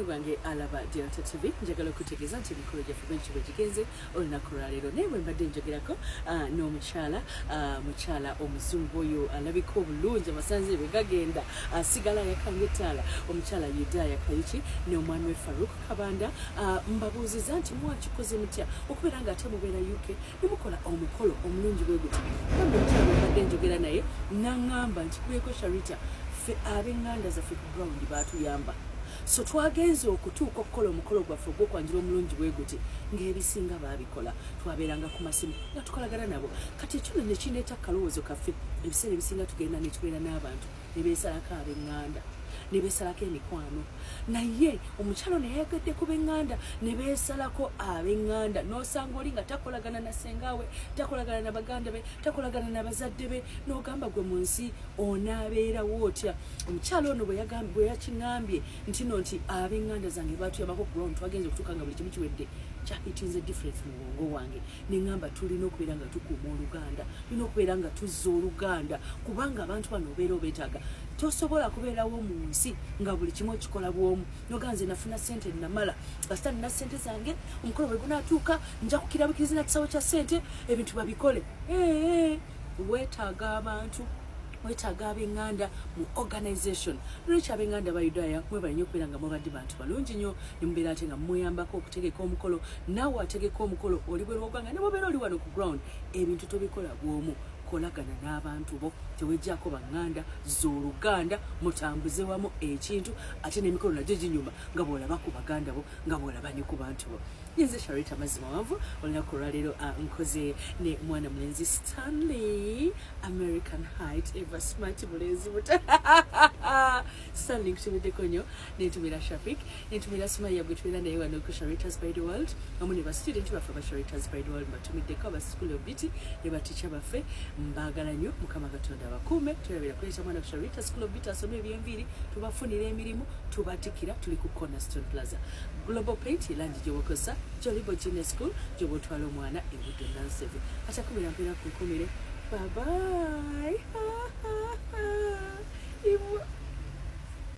Gwange alaba Delta TV, njagala okutegeeza nti emikolo gyaffe bwegityo bwe gigenze olunaku lwaleero, naye bwe mbadde njogerako n'omukyala, mukyala omuzungu oyo alabika obulungi, amasanzi bwe gagenda asigala ayakanga ettaala, omukyala Yudaya Kayuki n'omwami we Faruk Kabanda, mbabuuziza nti mwakikoze mutya okubeera nga ate mubeera UK ne mukola omukolo omulungi bwe guti? Bambi, omukyala bwe mbadde njogera naye naŋŋamba nti kubeeko Sharita, ffe ab'eŋŋanda zaffe ku ground baatuyamba, so twagenze okutuuka okukola omukolo gwaffe ogw'okwanjula omulungi bwe guti ng'ebisinga baabikola. Twabeeranga ku masimu nga tukolagana nabo. Kati ekyo nno ne kindeeta kalowoozo kaffe, ebiseera ebisinga tugenda ne tubeera n'abantu ne beesalako ab'eŋŋanda ne beesalako emikwano, naye omukyalo naye yayagadde ku b'eŋŋanda ne beesalako ab'eŋŋanda, n'osanga oli nga takolagana na sengaawe, takolagana na baganda be, takolagana na bazadde be, n'ogamba gwe mu nsi onaabeerawo otya? Omukyalo ono bwe yakiŋŋambye nti no nti ab'eŋŋanda zange batuyambako ku ground, twagenze okutuuka nga buli kimu kiwedde, kyahitinze difference mu bwongo bwange, neŋŋamba tulina okubeera nga tukuuma oluganda, tulina okubeera nga tuzza oluganda, kubanga abantu bano obeera obeetaaga. Tosobola kubeerawo mu nsi nga buli kimu okikola bwomu, noga nze nafuna sente namala, kasita nina sente zange, omukolo bwe gunaatuuka nja kukirabikiriza na kisawo kya sente, ebintu babikole. Weetaaga abantu, wetaaga ab'eŋŋanda mu organization. Lwekyo ab'eŋŋanda Bayudaaya, mwebale nnyo okubeera nga mubadde bantu balungi nnyo ne mubeera ate nga mumuyambako okutegeka omukolo. Naawe ategeka omukolo oli bweru w'oggwanga, ne bwobeera oli wano ku ground, ebintu tobikola bw'omu, kolagana n'abantu bo, tewejjaako baŋŋanda z'oluganda, mutambuze wamu ekintu, ate n'emikolo nagyo ginyuma nga bw'olaba ku baganda bo, nga bw'olaba ne ku bantu bo. Yenze Sharita Mazima Wanvu. Olunaku olwaleero nkoze ne mwana mulenzi Stanley, American height, ever smart, mulenzi muto Stanley, nkutumiddeko nnyo, nentumira Shafik, nentumira Sumaya gwe tubeera naye wano ku Sharitas Bridal World, wamu ne bastudent baffe aba Sharitas Bridal World mbatumiddeko, aba School of Beauty ne batica baffe, mbaagala nnyo. Mukama Katonda abakuume. Tulabira kuleeta mwana ku Sharita School of Beauty asome ebyenviiri, tubafunira emirimu, tubatikira. Tuli ku Cornerstone Plaza. Global Paint langi gyobakozesa, Jolibo Junior School gyoba otwala omwana ebudde Nanseve. Atakumira mpeera kunkumire. Bye bye.